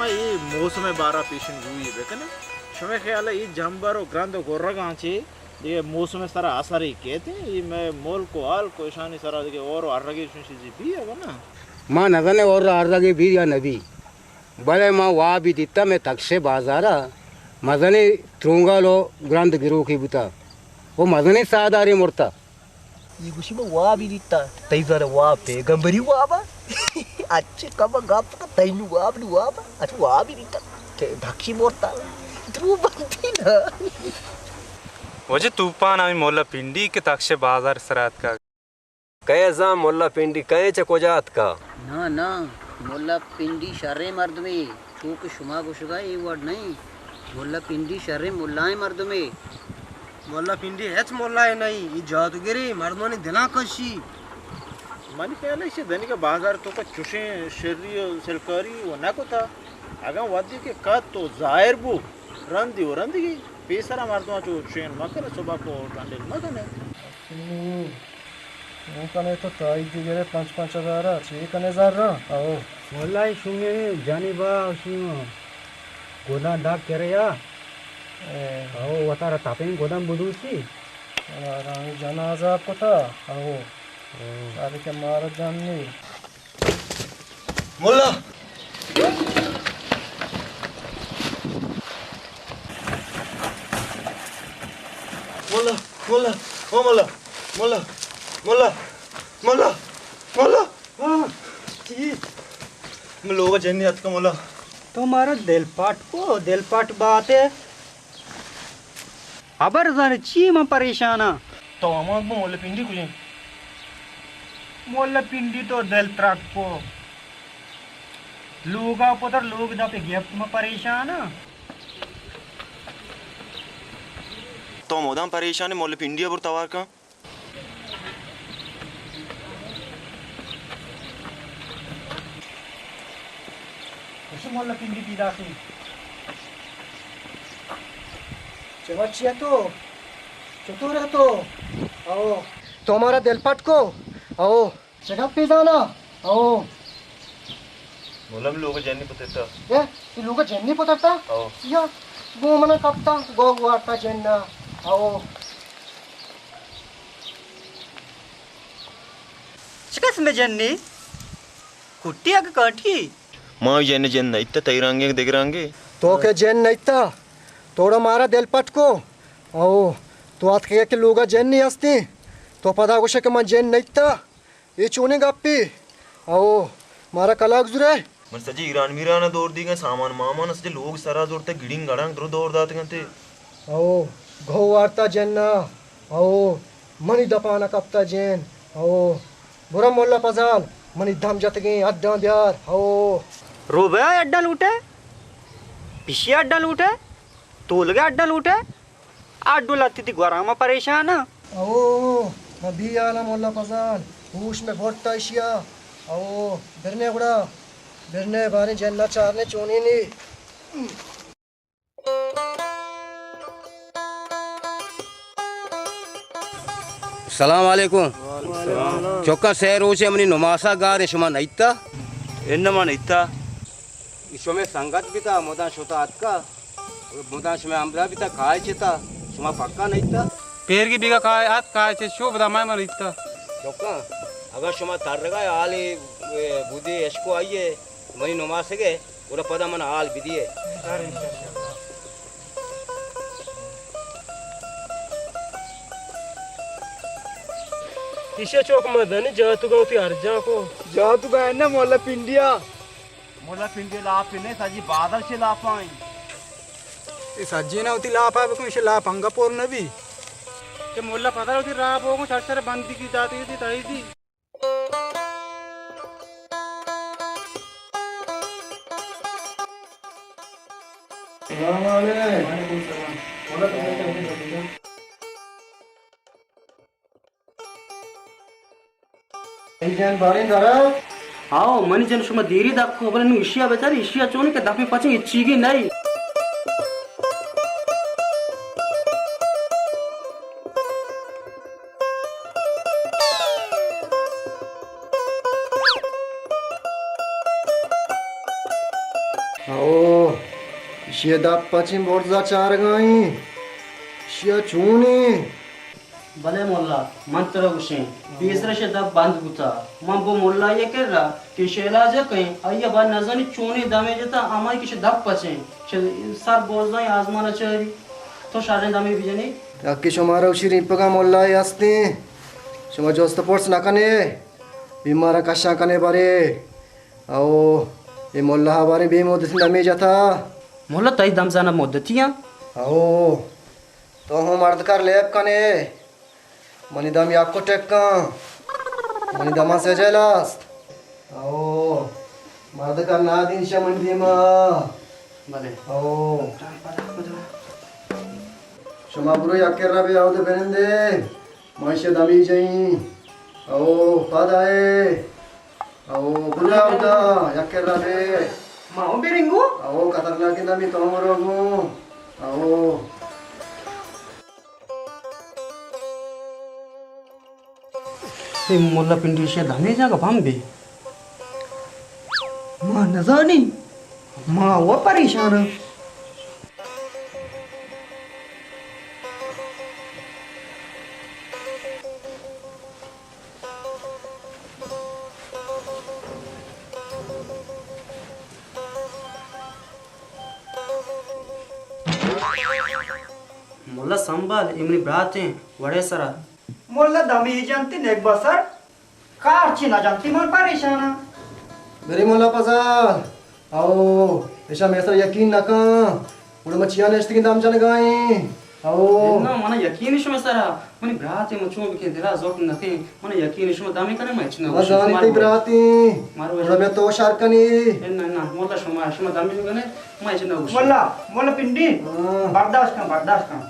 اے موسم ءِ بارا پیشن گوئی بہ کن ئے۔ شمئے خیال ءَ اے جمبر ءُ گرند ءُ گرگاں چہ دگہ موسم ءِ سرا اثرے کیت؟ اے مئے ملک ءُ ہلک ءُ اشانی سرا دگہ ہور ءُ ہرگے چنشیں چیزے بی اگاں نہ؟ ما نزانیں ہور ءُ ہرگے بی یا نہ بی، بلے ما وابی دیتا مئے تکشے بازار ءَ مزنیں ترونگل ءُ گرند گروکے بوتا ءُ مزنیں ساہدارے مرتا۔ اے گوشی من وابی دیتا۔ تئی زر واب پیغمبری وابا۔ اچھے کم گپ کن، تئی نو واب نو وابا۔ اچ وابی دیتا۔ تے دھکشی مرتا۔ درو بندی نا۔ واجہ توپان ہمیں مولا پنڈی کہ تکشے بازار سرا اتکا۔ کئے زان مولا پنڈی کئے چہ کجا اتکا؟ نا نا، مولا پنڈی شریں مردمے۔ چو کہ شما گوشگا اے وڑ نہ انت۔ ملا پنڈی شریں ملائیں مردمے۔ ملا پنڈی ہچ ملائے نہ انت، اے جادوگرے، مردمانی دلاں کشی۔ منی خیال ءَ ایشی دنیگا بازار توکا چوشیں شری ءُ سلکاری ءُ نہ کتا۔ اگاں وھدے کہ کت ءُ ظاہر بو، رندی ءُ رندگی، پیسرا مردماں چو چین مکن، صبح کو ٹنڈل مکن۔ نوں کنے تو تائی دیگرے پنچ پنچ ہزار ءَ چے کنے زر ءَ؟ او۔ واللہ شومیں جانی با شوم گودان داگ کرے یا۔ اے۔ او وتارا تپیں گودان بدوسی۔ آرام جان عذاب کتا۔ او۔ او۔ سارے کے مار جان نی۔ ملا! ملا! ملا! او ملا! ملا! ملا! ملا! ملا! آہ! چی؟ من لوگ جنی اتکا ملا۔ تو مارا دل پٹ کو، دل پٹ باتے۔ ہبر زان چی من پریشان آں۔ تو ہما بو ملا پنڈی کجیں؟ ملا پنڈی تو دل ترک کو۔ لوگا پتر لوگ دا پہ گپت من پریشان آں۔ تو مدام پریشان ئے، ملا پنڈی بر توار کن۔ اسی مولا پنڈی پیدا کی۔ چه بچی ہے تو؟ چطور ہے تو؟ آؤ۔ تو ہمارا دل پٹ کو۔ آؤ۔ چه گپ پیدا نا؟ آؤ۔ مولا، من لوگ جنی پترتا۔ اے، تو لوگ جنی پترتا؟ آؤ۔ یا، گو منا کپتا، گو وارتا جننا۔ آؤ۔ چه قسم جنی؟ کٹی اگه کانٹی؟ ما جن جن نیتا، تئی رنگے دگہ رنگے۔ تو کہ جن نیتا، توڑا مارا دل پٹ کو۔ آؤ، تو آتکگے کہ لوگا جن نی ہستی، تو پدا گوشے کہ من جن نیتا۔ اے چونیں گپے؟ او، مارا کلاگ زورئے؟ من سجے ایران میران ء دور دیگاں، سامان مامان ء سجے لوگ سرا زرتہ، گڑینگ گڑانگ درو دور داتگ انت۔ او، گھو وارتا جن ء۔ او، منی دپا نہ کپتا جن۔ او، برو مولا پزال، منی دم جتگیں اڈاں بیار۔ او۔ روبہ ء اڈاں لوٹئے؟ پشی ء اڈاں لوٹئے؟ تولگہ ء اڈاں لوٹئے؟ آ ڈول اتیتی گورا ما پریشان آں۔ او، ما بی حالاں مولا پزال، ہوش میں برتا اشیا۔ او، برنے گڑا، برنے باریں جن نہ چارنے چونی نی۔ سلام علیکم۔ وعلیکم السلام۔ چکاں سہ روچے منی نماسا گار شما نیتا؟ انما نیتا۔ شمئے سنگت بیتا، مدام شتا اتکا، مدام شمئے ہمراہ بیتا، کائے چتا، شما پکا نیتا؟ پیرگی بیگا کائے ات، کائے چے شو بدا مئے من ریتا۔ چکاں، اگر شما ترگا حالی، اے، بودی اشکو آئیے، منی نماسگے، گڑا پدا من حال بدیے۔ ایشی چوک مدنی جاتوگا وتی ارجان کو۔ جاتوگا ہے نا مولا پنڈیا۔ مولا پنڈی لاپ نے، سجی بادل چے لاپاں۔ اے سجی نا وتی لاپا بکن، ایشی لاپ انگا پور نبی۔ کہ مولا پدا وتی راہ بوگو، چر چر بندگی داتی تھی تائی دی۔ السلام علیکم۔ وعلیکم السلام۔ مولا پنڈی۔ اے جن باریں درا؟ آؤ، منی جن شما دیری دپ کو، بلے نوں اشیا بچار، اشیا چون کہ دپی پچیں ہچیگی نئی۔ او، ایشی ءِ دپ پچیں برزا چارگائیں۔ ایشی ءَ چونیں؟ بلے ملا، من ترا گوشیں، پیسر ایشی ءِ دپ بند بوتا۔ من بو ملا ءِ کرا کہ ایشی ءِ علاج کئیں، آئی ءَ بار نزانی چونیں دمے جتا، ہمائی کہ ایشی ءِ دپ پچیں، چہ سر برزائیں آزمان ءَ چاری۔ تو شریں دمے بجنی۔ یکے شمارا اشی ریمپگا ملا ءِ ہستیں، شما جست پرس نہ کنے، بیمارا کشاں کنے برے۔ او، اے ملا ءَ باریں بے مدتی دمے جتا۔ ملا، تئی دم زاناں مدتی آں؟ او، تو ہوں مرد کر لیب کنے۔ منی دم یک ٹکاں۔ منی دماں سجل است۔ او، مرد کر نادین شہ منی دیما۔ بلے۔ او۔ شما برو یک کرا بے اود بنندے۔ ما ایشی ءَ دمی جئیں۔ او، پاد آئے۔ او، بلا اودا، یک کرا بے۔ ما ہوں برنگو۔ او، خطرناک نمی تو مرو گو۔ او۔ اے ملا پنڈی ایشی ءَ دمی جاگہ بم بی۔ ما نزانی۔ ما و پریشان آں۔ ملا سنبھال، اے منی براتیں وڑے سرا۔ ملا دمی جنتی نیک بسر۔ کار چی نہ جنتی، من پریشان آں۔ برے ملا پزال، او، ایشا مئے سرا یقین نہ کن۔ گڑا ما چیا نشتگیں دم جنگائیں۔ او۔ نہ، منا یقین شمئے سرا۔ منی برات، ما چون بکیں، دلا زور نہ کیں۔ منا یقین شما دمی کنے، ما ہچ نہ گوشیں۔ زانی تئی براتیں۔ مارو گڑا مئے تو شر کنی۔ نہ، نہ، ملا شما، شما دمی کنے، ما ہچ نہ گوشیں۔ ملا، ملا پنڈی۔ ہاں۔ برداشت کن، برداشت کن۔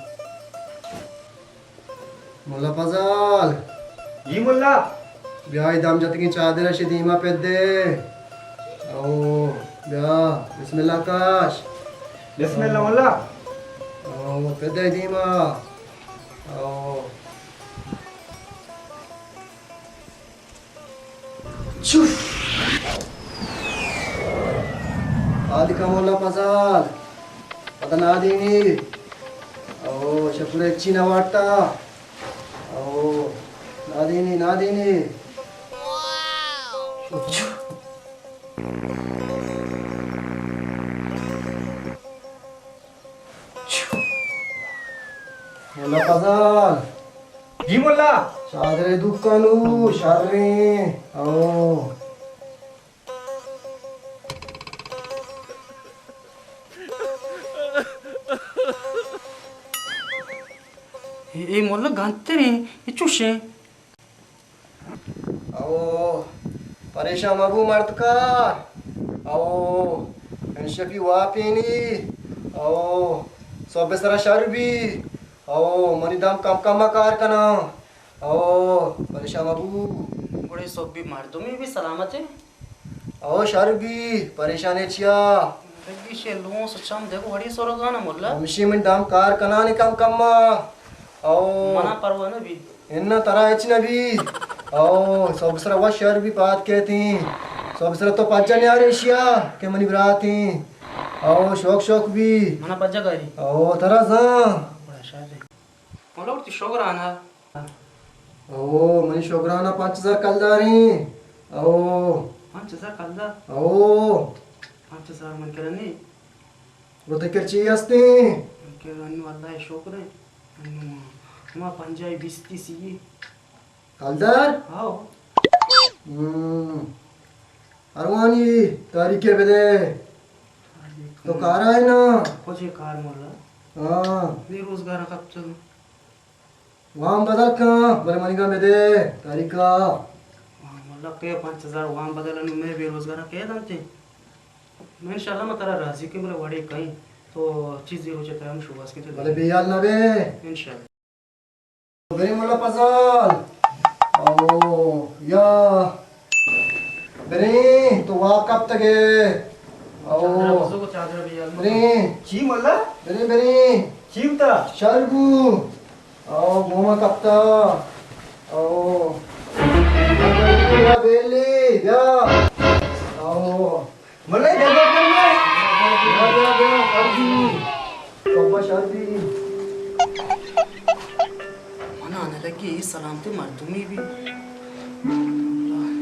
ملا پزال۔ جی ملا۔ بیا اے دم جتگیں چادر اشی دیما پدے۔ او، بیا، بسم اللہ کاش۔ بسم اللہ ملا۔ او، پدے دیما۔ او۔ چف! آدکا ملا پزال۔ پدا نادینی۔ او، شکر ہچی نہ وارتا۔ او، نادینی، نادینی۔ چف! چف! ملا پزال۔ جی ملا۔ چادرے دکانو شریں۔ او۔ اے، اے ملا گنتریں، اے چوشیں۔ او، پریشان مبو مردکار۔ او، انشپی واپینی۔ او، صبح سرا شر بی۔ او، منی دم کم کم کار کناں۔ او، پریشان مبو۔ گڑے صبح مردمی بی سلامت ہے؟ او، شر بی، پریشان ہے چیا؟ لگی شے لون سو چم دیکھو وڑی سورگانا ملا۔ ہمشی من دم کار کنانی کم کم ما۔ او۔ منا پرواہ نہ بی۔ اناں ترا ہچ نہ بی۔ او، صبح سرا وش شر بی پاد کیتیں۔ صبح سرا تو پجا نیارے اشیا کہ منی براتیں۔ او، شوق شوق بی۔ منا پجا کاری۔ او، ترا زاں۔ بڑا شر ہے۔ ملا وتی شگرانا۔ او، منی شگرانا پنچ ہزار کلداریں۔ او۔ پنچ ہزار کلدار؟ او۔ پنچ ہزار من کرا نی۔ گڑا تئی کر چی ہستیں؟ من کر انو اللہ شکر ہے۔ انو ہما پنجاہی بیستی سی۔ کلدار؟ ہاو۔ ہم۔ اروانی تاریخ بدے۔ تو کارا ہے نا؟ کجے کار ملا؟ ہاں۔ بے روزگار کپتو۔ وام بدل کن، بلے منیگا بدے، تاریخا۔ وام، اللہ کے پنچ ہزار وام بدل انو، میں بے روزگار کے دنتے۔ میں انشاءاللہ میں ترا راضی کے، بلے وڑے کہیں تو چیزی روچے ترا ہم شوباز کے۔ بلے بے حال نہ بے۔ انشاءاللہ۔ برے ملا پزال۔ او، یا۔ بریں، تو واب کپتگ ئے۔ او۔ چادر بزرگ، چادر بزرگ۔ بریں۔ چی ملا؟ بریں، بریں۔ چی بوتا؟ شر بو۔ او، گوما کپتا۔ او۔ بیا بیلی، بیا۔ او۔ ملا، ادھر بیٹھ کر میں۔ بیا، بیا، بیا، فرضی۔ بابا شادی۔ منا نہ لگی، اے سلامتی مردمی بی۔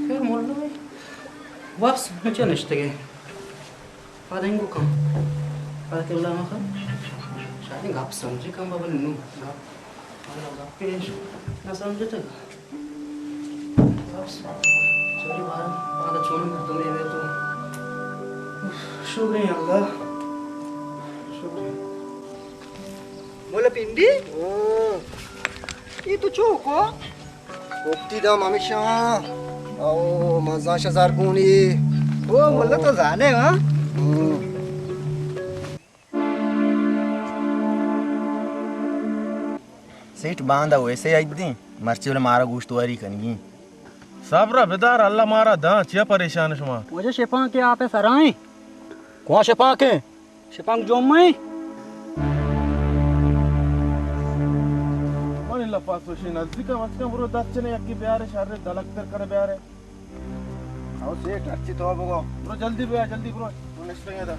خیر، مولوی۔ واپس مچا نشتگے۔ پادنگو کن۔ پاد قبلہ مخ۔ شاید گپ سمجھی کن بابا نو۔ گپ۔ مطلب گپ پیش۔ نہ سمجھتے۔ بس۔ چوری بار۔ پاد چون مردمی بے تو۔ شکر اللہ۔ شکر۔ مولا پنڈی؟ ہاں۔ اے تو چوکو؟ گپتی دام ہمیشہ۔ او مزاش زرگونی۔ او مولا تو زانے ہاں؟ ہاں۔ سیٹھ باندا ویسے آئی دیں، مرچی بلے مارا گوشت واری کنگی۔ صبر بدار، اللہ مارا داں، چیا پریشان شما؟ واجہ شپانکے آپ سرائیں۔ کواں شپانکے؟ شپانک جمعہ ایں۔ من اللہ پاس وشی نزدیک ءَ وچ کن، برو دست چنے یکی بیارے، شر دلکتر کر بیارے۔ او سیٹھ، ہرچی تو بگو۔ برو جلدی بیا، جلدی برو۔ تو نشتگ ادا۔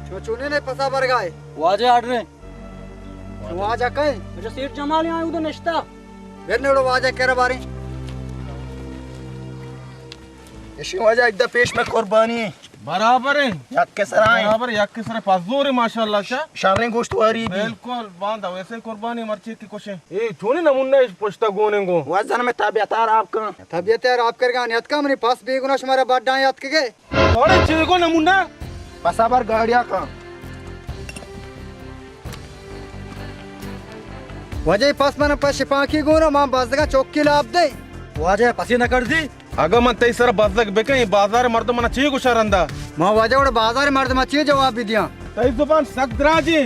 چو چونے نے پسا برگائے؟ واجہ آرڈر ایں۔ واجہ کئے؟ اچھا، سیٹھ جمال یہاں ادھر نشتا۔ بر نڑو واجہ کرا باریں۔ اشی واجہ ادا پیش میں قربانی۔ برابر ایں۔ یک کے سرائیں۔ برابر یک کے سرائیں۔ پزور ایں ماشاءاللہ چا۔ شریں گوشت واری بی۔ بالکل، باندا ویسے قربانی مرچی کی کشیں۔ اے چونی نمونہ اش پشتا گونیں گو۔ وزن میں طبیعت خراب کن۔ طبیعت خراب کر گا، نیت کا منی پاس بیگنا شمارا بڈا یاد کے گئے۔ اڑے چیزے کو نمونہ۔ پسا بر گاڑیا کن۔ واجہ پس من پس شپانکی گونا، من بزگا چوکی لاب دے۔ واجہ پسی نہ کر دی۔ اگاں من تئی سر بزگ بکن، اے بازار مردم منا چی گوشا رندا؟ ما واجہ وڑ بازار مردم چی جواب بدیاں؟ تئی زبان سک دراجی۔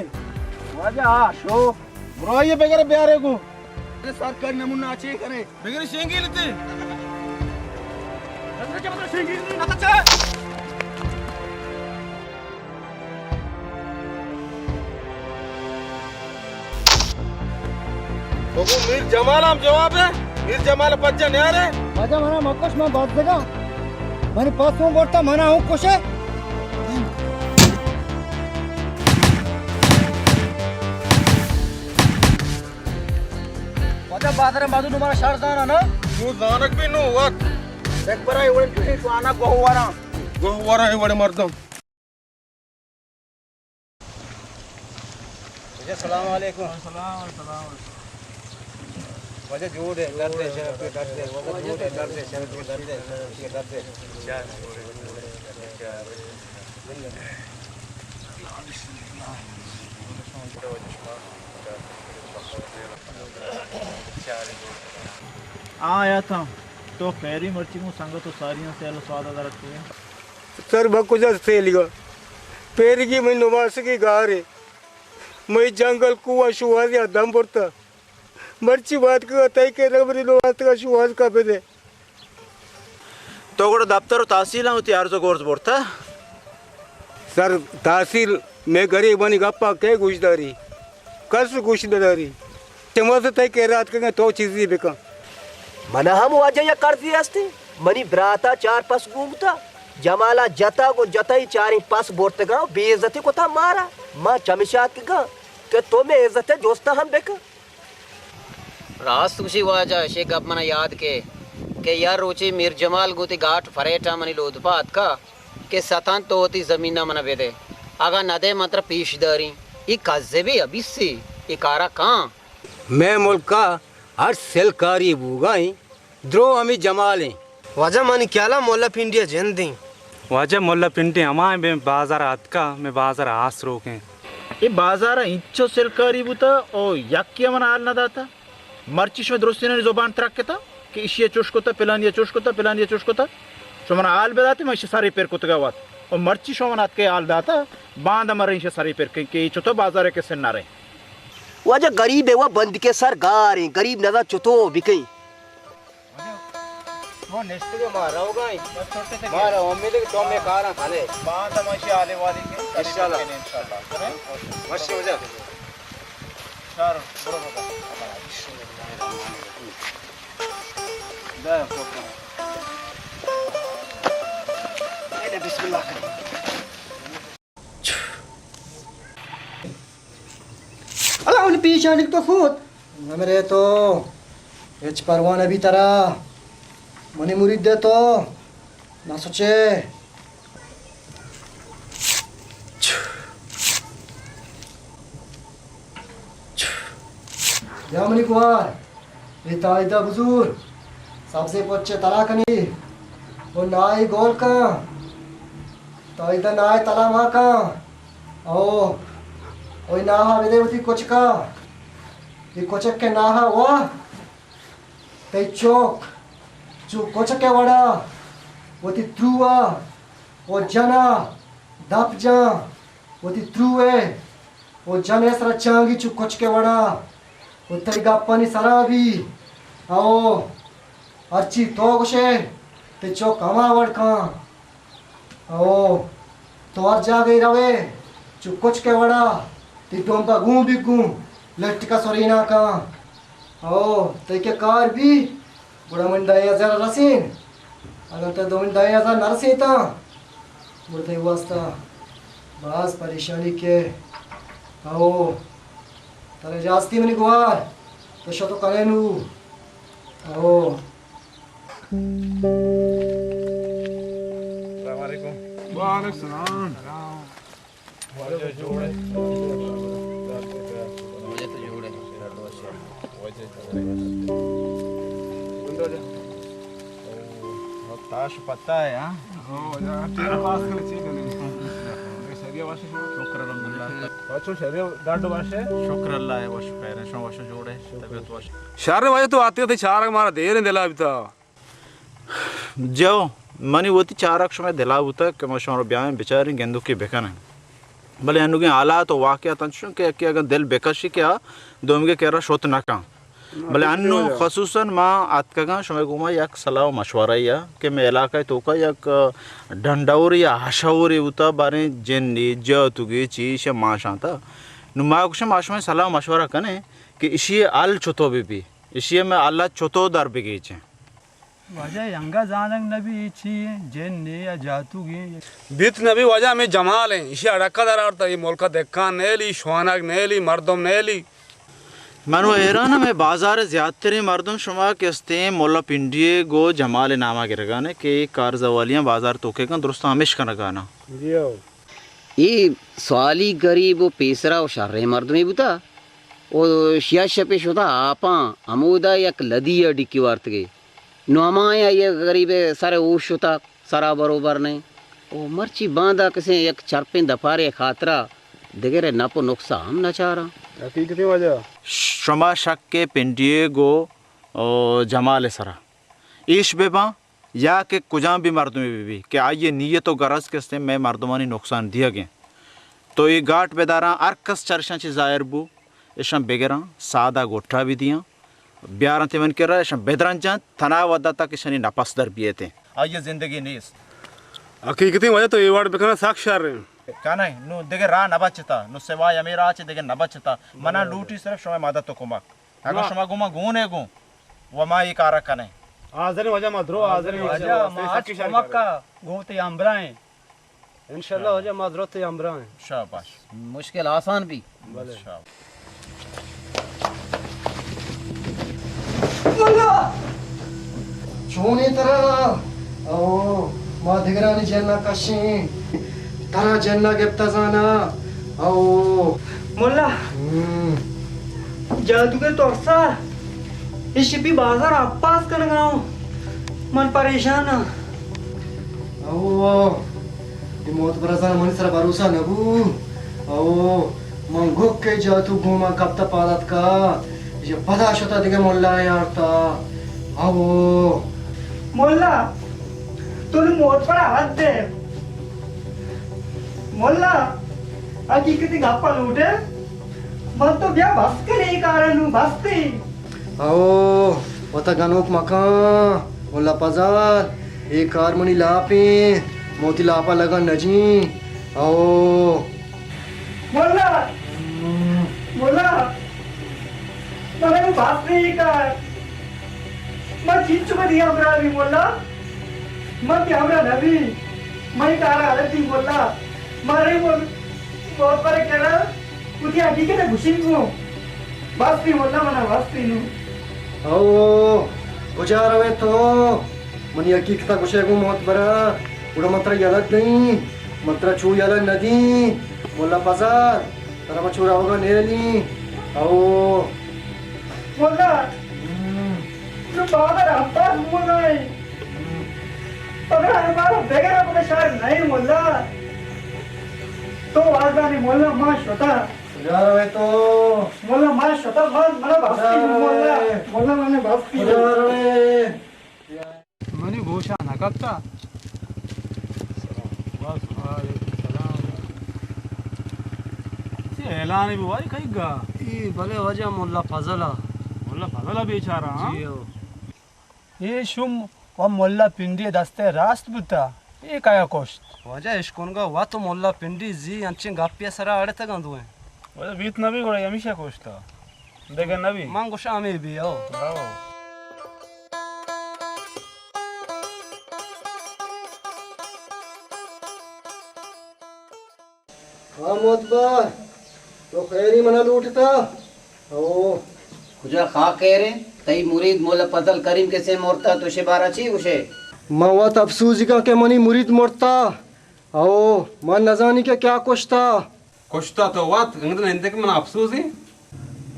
واجہ آ شو۔ برو آئیے بگر بیارے گو۔ سرکار نمونہ چی کرے؟ بگر شینگی لیتے۔ بگو میر جمال ہم جواب ہے، میر جمال پجا نیارے۔ واجہ منا مکش، من بزگاں۔ منی پاس ہوں برتا، منا ہوں کشے۔ واجہ بازار مردم تمہارا شر زانا نا؟ نو زانک بھی نو وقت۔ یک برا اے وڑیں چوشیں شوانا گوہ وراں۔ گوہ وراں اے وڑیں مردم۔ واجہ سلام علیکم۔ سلام، سلام۔ واجہ جوڑ ہے، درد ہے، شرف کے درد ہے، واجہ جوڑ ہے، درد ہے، شرف کے درد ہے، شرف کے درد ہے۔ آ آیا تھا تو خیری مرچی مو سنگت و ساریاں سے اللہ سوادہ درکتے ہیں۔ سر بکجا سیلگا پیرگی من نماسگی گارے، مئی جنگل کوہ شوازی دم برتا۔ مرچی بات کا تئی کے ربری نماسگا شواز کا بدے۔ تو گڑا دپتر و تحصیلاں وتی عرض و گرز برتہ؟ سر، تحصیل مئے گریبانی گپاں کئے گوش داری؟ کس گوش نہ داری۔ چماز تئی کرا اتکگاں تو چیزی بکن۔ منا ہم واجہ یک عرضی ہستی۔ منی براتا چار پس گون بوتا۔ جمالا جتا گو جتائی چاریں پس برتگاں بے عزتی کتا مارا۔ ما چمشا اتکگاں کہ تو مئے عزت جوستا ہم بکن۔ راست گوشی واجہ، اشی گپ منا یاد کے کہ یا روچے میر جمال گوتی گاٹ فریٹا منی لودپا اتکا کہ ستان تو وتی زمینا منا بدے، اگاں ندے من ترا پیش داریں۔ ای کذبے ابیسے، ای کارا کاں۔ مئے ملکا ہر سلکاری بوگا ایں۔ درو ہمے جمال ایں۔ واجہ منی خیالا ملا پنڈی ء جند ایں۔ واجہ ملا پنڈی ہما ایں بے بازار ء اتکا، مئے بازار ء آس روک ایں۔ اے بازار ء انچو سلکاری بوتا او یکے ء من حال نہ داتا۔ مرچی شمئے درستینانی زبان ترک کتا کہ اشی ء چوش کتا، پلانی ء چوش کتا، پلانی ء چوش کتا۔ شما من حال بداتے، من اشی سرے پر کتگا وت۔ او مرچی شما من اتکے حال داتا، باندا من رئیں اشی سرے پر کئیں کہ اے چتو بازار ء کسے نہ رئیں۔ واجہ گریب ء و بندکے سر گار ایں، گریب نزان چتو بکئیں۔ تو نشتگے ما روگا ایں۔ ما رو امید ہے کہ تو مئے کاراں کنے۔ باز ہم اشی حالے والی کے۔ انشاءاللہ۔ انشاءاللہ۔ ماشاءاللہ۔ شار، برو بابا۔ دا، فوٹو۔ بسم اللہ کن. اللہ، منی پیشانی تو فوت. نمرے تو، ہچ پرواہ نبی ترا. منی مرید دے تو، نہ سوچے. یا منی گوار، اے تائیدا بزور، سبزے پچے تلا کنی، و نائی گول کن، تائیدا نائی تلا ما کن. او، اوی ناہا بدے وتی کچکا، اے کچک کے ناہا وا، تئی چوک، چو کچکے وڑا، وتی تروا، و جنا، دپ جان، وتی تروے، و جنے سرا چانگی چو کچکے وڑا، و تئی گپانی سرا بی. او، ہرچی تو گوشے، تئی چوک ہما وڑ کن. او، تو ہر جاگہی روے، چو کچکے وڑا، تئی ڈومبا گون بی گون، لٹکا سرینا کن. او، تئی کہ کار بی، گڑا من دہ ہزار رسین. اگر تئی دومی دہ ہزار نرسیتاں، گڑا تئی واسطہ باز پریشانی کے. او، ترا اجازتی منی گوار، تو شتو کنے نو. او. السلام علیکم. وعلیکم السلام. واجہ جوڑ ئے؟ واجہ تو جوڑ ئے. تاش پتہ ئے، ہاں؟ ہو، واجہ، تیرا پاس کنے چی کنے؟ شریعہ واشے شو؟ شکر الحمدللہ. بچو، شریعہ ڈاڈ واشے؟ شکر اللہ ئے، وش پیرے، شو وش جوڑ ئے، طبیعت وش. شر واجہ، تو آتی تئی چارگ مارا دیر دلا بیتا. جو منی وتی چارگ شمئے دلا بوتگ کہ ما شما رو بیائیں بچاریں گندوکی بکنیں، بلے انوگیں حالات و واقعات انچش انت کہ یکے اگاں دل بکشی کہ آ دومیگے کرا شت نکن. بلے انو خصوصاً ما اتکگاں شمئے گوما یک صلاح و مشورہ یا کہ مئے علاقہ توکا یک ڈنڈوری یا حشوری بوتا، باریں جنی جاتوگی چیش ماشانتا. نو ما گوشم ما شمئے صلاح و مشورہ کنیں کہ اشی حل چطو بی بی، اشی مئے حل چطو در بگیچیں. واجہ، انگا زانگ نبی اے چی ایں، جن ایں یا جاتوگ ایں؟ بیت نبی واجہ، ہمے جمال ایں، ایشی اڑکا در آرتا، اے ملکا دکان نیلی، شوانگ نیلی، مردم نیلی. من و حیران ہمے بازار زیادتریں مردم شما کہ استیں ملا پنڈی گو جمال ناما گرگانے کہ اے کار زوالیاں بازار توکے کن درستاں ہمیش کنگانا. جی ہو. اے سوالی غریب و پیسرا و شریں مردمے بوتا و شیا شپے شتا آپاں ہمودا یک لدی ء ڈکی وارتگے. نو ہمایا یہ غریب سر ہوش شتا، سرا بروبر نئے. او مرچی باندا کسیں یک چرپیں دپارے خاطرا دگرے نپ و نقصا ہم نچاراں. حقیقتیں واجہ. شما شک پنڈیے گو او جمال سرا ایش بہ باں یا کہ کجام بھی مردمے بہ بی کہ آئی نیت و غرض کہ استیں مئے مردمانی نقصان دیگ انت، تو اے گاٹ بداراں ہر کس چرشاں چہ ظاہر بو، اشاں بگراں، سادا گٹا بہ دیاں، بیاراں تئی من کرا، اشاں بدرنجاں، تنا ودا تک اشانی نپس در بیتیں. آئی زندگی نیست. حقیقتیں واجہ تو اے وڑ بکنا سک شر انت. کنئے، نو دگہ راہ نہ بچتا، نو سوائے ہمے راہ چہ دگہ نہ بچتا. منا لوٹی صرف شمئے مدد و کمک. اگاں شما گوما گون ئے گوں، و ما اے کارا کنیں. حاضریں واجہ، ما درو حاضریں. واجہ، ما ہرچ کمک ء گوں تئی ہمراہ ایں. انشاءاللہ واجہ، ما درو تئی ہمراہ ایں. شاباش. مشکل آسان بی. بلے. شاباش. چونیں ترا؟ او، ما دگرانی جن ء کشیں، ترا جن ء گپت زاناں. او. ملا، ہم. جادوگر ترسا، اے شپی بازار اپاس کنگا اوں. من پریشان آں. او، اے موت برزان منی سر بھروسہ نہ بو. او، من گک کے جاتو گوما کپتا پادات کا. یہ پدا شتا دیگه ملا یارتا. او. ملا، تو نوں موت پر حد دے. ملا، حقیقتی گپا لوٹے. من تو بیا بس کن اے کارا نوں بس کن. او، وتا گنوک مکان، ملا پزال، اے کار منی لاپیں، موتی لاپا لگا نجیں. او. ملا! ملا! ملا نوں بس اے کار. من چینچو بدی ہمراہ بی ملا. من تئی ہمراہ نہ بی. منی کار ءَ عادت اِنت ملا، مارے مول-، موت پر کرا، وتی حقیقت ءَ گوشنت گوں۔ بس بی ملا، منا بس بی نوں۔ او، کجا روئے تو؟ منی حقیقت ءَ گوشئے گوں موت برا، گڑا من ترا یلہ دئیں، من ترا چو یلہ ندیں، ملا پزل۔ ترا ما چو روگا نیلیں۔ او۔ ملا، ہم۔ نوں بازار ہفتاد مونا ایں۔ ہم۔ پدا ہمارا بغیر پدا شہر نہیں ملا۔ تو آزانی ملا ما شتا۔ کجا روئے تو؟ ملا ما شتا، ما، منا بس کجا کی روئے؟ ملا۔ ملا منا بس کی۔ کجا روئے؟ منی گوشا نہ کپتا۔ وعلیکم السلام۔ چی اعلان بی وای کئی گا؟ ای بلے واجہ ملا فضل ءَ۔ ملا فضل ءَ بیچارہ، ہاں؟ جی ہو۔ اے شوم و ملا پنڈی دست راست بوتا۔ اے کایا کشت؟ واجہ اشکنگا وت و ملا پنڈی زی انچیں گپی سرا اڑتگاں دوئیں۔ واجہ بیت نبی گڑا ہمیشہ کشتا۔ دگہ نبی۔ من گوشاں ہمے بی، او۔ او۔ ہاں معتبر، تو خیری منا لوٹتا؟ او۔ کجا خاک خیریں؟ تئی مرید مولا فضل کریم کسے مرتا، تو شے بارا چی گوشے؟ من وت افسوزی کاں کہ منی مرید مرتا۔ او، من نزانی کہ کیا کشتا۔ کشتا تو وت، انگت نندے کہ من افسوزی۔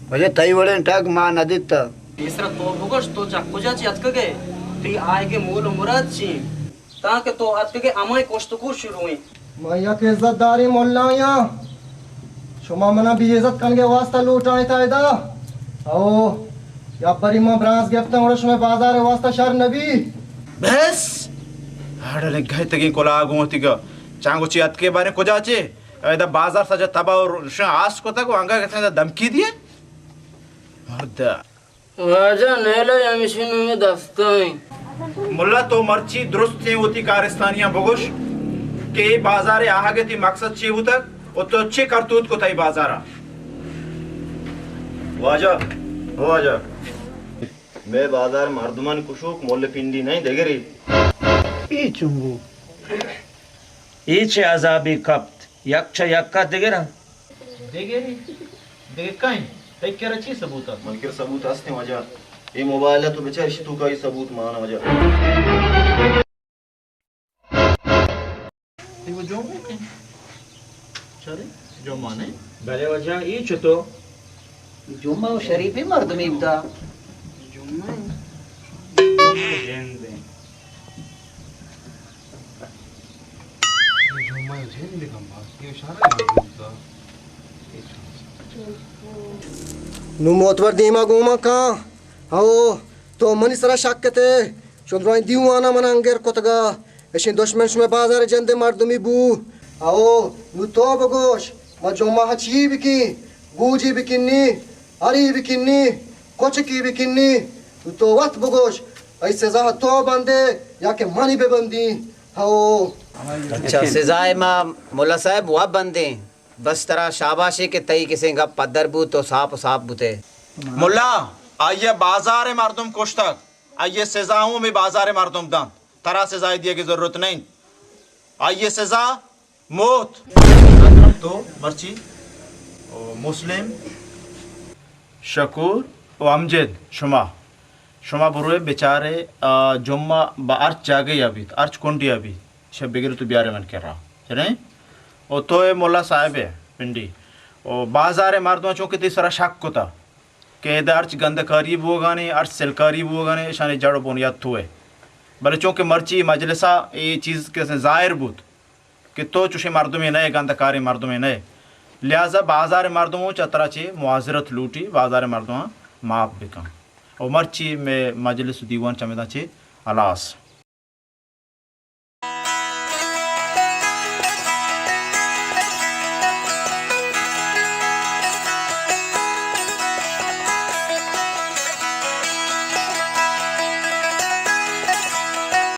واجہ تئی وڑیں ٹگ ما نہ دیتا۔ پیسرا تو بگوش، تو چہ کجا چی اتکگے؟ تئی آئیگے مول و مراد چی؟ تانکہ تو اتکگے ہمائی کشت و کوش شروع ایں۔ من یک عزت داریں ملایاں۔ شما منا بے عزت کنگے واسطہ لوٹائیں تا ادا۔ او، یا پری من برانز گپتاں، گڑا شما بازار واسطہ شر نبی۔ بس! ہاڑلے گہتگیں کلاہ گوں وتیگا۔ چانگو چی اتکے باریں کجا چے؟ ادا بازار سجا تباہ و روشن آس کتگ و انگا کسے دمکی دیے؟ مرد۔ واجہ نیلہ ہمیشی نومی دستائیں۔ ملا تو مرچی درستیں وتی کارستانیاں بگوش کہ اے بازار آہگ تی مقصد چی بوتگ و تو چے کرتوت کتہ اے بازارا؟ واجہ، او واجہ، مئے بازار مردمان کشوک مول پنڈی نہیں دگری۔ اے چنگو۔ اے چہ عذابے کپت، یک چہ یکا دگراں۔ دگری؟ دگہ کئیں؟ تئی کرا چی ثبوت است؟ من کرا ثبوت ہستیں واجہ۔ اے موبائل ء تو بچار، اشی توکا اے ثبوت مان واجہ۔ اے وہ جمعہ کئیں؟ چرے؟ جمعہ نہیں؟ بلے واجہ، اے چتو؟ جمعہ و شریفیں مردمے بوتا۔ جمعہ؟ جمعہ جند ایں۔ نوں معتبر دیما گوما کاں۔ ہو، تو منی سرا شک کتے۔ چون درائیں دیوانا من انگر کتگا۔ اشیں دشمن شمئے بازار جندے مردمی بو۔ ہو، نوں تو بگوش، ما جمعہ چی بکیں؟ گوجی بکنی، ہری بکنی، کچکی بکنی۔ نوں تو وت بگوش، ای سزا تو بندے یا کہ منی ببندی؟ ہو۔ اچھا، سزائے ما ملا صاحب و بندیں۔ بس ترا شاباشے کہ تئی کسیں گپ پدر بوت و ساپ و ساپ بوتے۔ ملا، آئی ء بازار ء مردم کشتگ، آئی ء سزا ہوں ہمے بازار ء مردم دنت۔ ترا سزائے دیگ ء ضرورت نہ انت۔ آئی ء سزا موت۔ اکرم تو مرچی و مسلم، شکور و امجد شما شما بروئے بچارے، آ، جمعہ بہ ہرچ جاگہے ء بیت، ہرچ کنڈے ء بیت، شہ بگر تو بیارے من کرا۔ چریں؟ او تو اے ملا صاحب ئے پنڈی۔ او بازار ء مردم چونکہ تئی سرا شک کتا کہ ادا ہرچ گندکاری بوگانے، ہرچ سلکاری بوگانے، اشانی جڑ و بنیاد تو ئے۔ بلے چونکہ مرچی مجلس ء اے چیز کہ ظاہر بوت، کہ تو چوشیں مردمے نئے، گندکاریں مردمے نئے، لہذا بازار ء مردموں چہ ترا چے معذرت لوٹی، بازار ء مردماں معاف بکن۔ و مرچی مئے مجلس و دیوان چمیداں چے ہلاس۔